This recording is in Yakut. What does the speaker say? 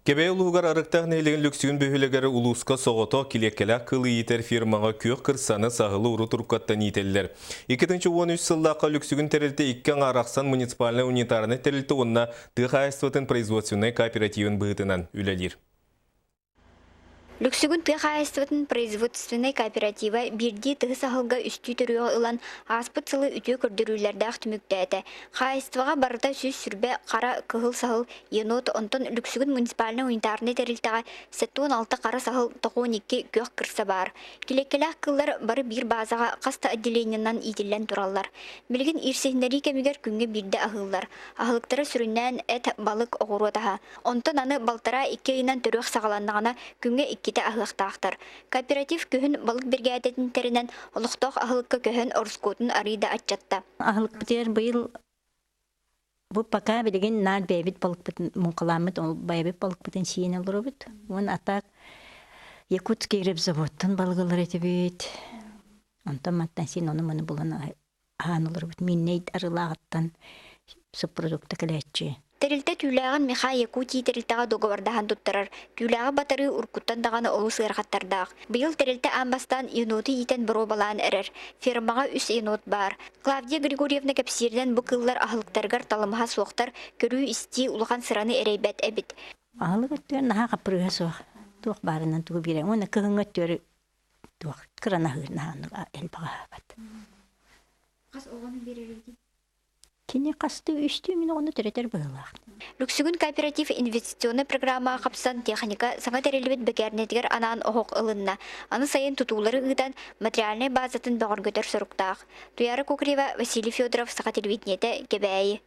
Кэбээйи улууһугар Арыктаах нэһилиэгин Лүксүгүн бөһүөлэгэр улууска соҕотох килиэккэлээх кыылы иитэр фирмаҕа күөх кырсаны, саһылы урут-уруккаттан иитэллэр. 2013 сыллаахха Лүксүгүн тэрилтэ икки аҥаар ахсан муниципальнай унитарнай тэрилтэ уонна тыа хаһаайыстыбатын производственнай кооперативын быһыытынан үлэлиир. Лүксүгүн тыа хаһаайыстыбатын производственнай кооператива биирдии тыһы саһылга үстүү төрүөҕү ылан, ааспыт сылы үтүө көрдөрүүлэрдээх түмүктээтэ. Хаһаайыстыбаҕа барыта 120 хара кыһыл саһыл, енот, онтон Лүксүгүн муниципальнай унитарнай тэрилтэҕэ 76 хара саһыл, 92 күөх кырса баар. Килиэккэлээх кыыллар бары биир баазаҕа хас да отделениенан иитиллэн тураллар. Билигин иирсиһиннэрии кэмигэр күҥҥэ биирдэ аһыыллар. Аһылыктара сүрүннээн эт, балык, оҕуруот аһа. Онтон аны балтараа-икки ыйынан төрүөх саҕаланнаҕына, күҥҥэ иккитэ аһыахтаахтар. Кооператив күһүн балык биригээдэтин тэринэн, олохтоох аһылыкка көһөн ороскуотун арыый да аччатта. Аһылыкпытыгар быйыл бу пока билигин наар бэйэбит балыкпытын муҥхалааммыт, ол бэйэбит балыкпытын сиэн олоробут. Уон атак Якутский рыбзаводтан балык ылар этибит. Онтон мантан син ону-маны булан аһаан олоробут. Миннэй арыылааҕыттан субпродукта кэлээччи. Тэрилтэ түүлээҕин Михай Якутии тэрилтэҕэ дуогабардаһан туттарар. Түүлээҕи батарыы уруккуттан даҕаны олус ыарахаттардаах. Быйыл тэрилтэ аан бастаан еноту иитэн боруобалаан эрэр. Фермаҕа үс енот баар. Клавдия Григорьевна кэпсииринэн бу кыыллар аһылыктарыгар талымаһа суохтар, көрүү-истии улахан сыраны эрэйбэт эбит. Аһылык өттүгэр наһаа хаппырыыһа суох. Туох баарынан тугу биэрэн. Уонна кыһыҥҥы өттүгэр туох кыранаһыыр наһаа элбэх аһаабат. Хас оҕону биэрэр эбитий? Кини хастыы үстүү мин оҕону төрөтөр быһыылаах. Лүксүгүн кооператив инвестиционнай программаҕа хапсан техника саҥа тэриллибит бэкээринэтигэр анаан оһох ылынна. Аны сайын тутуулары ыытан материальнай базатын бөҕөргөтөр соруктаах. Туяра Кукрева, Василий Федоров, Саха телевидениетэ, Кэбээйи.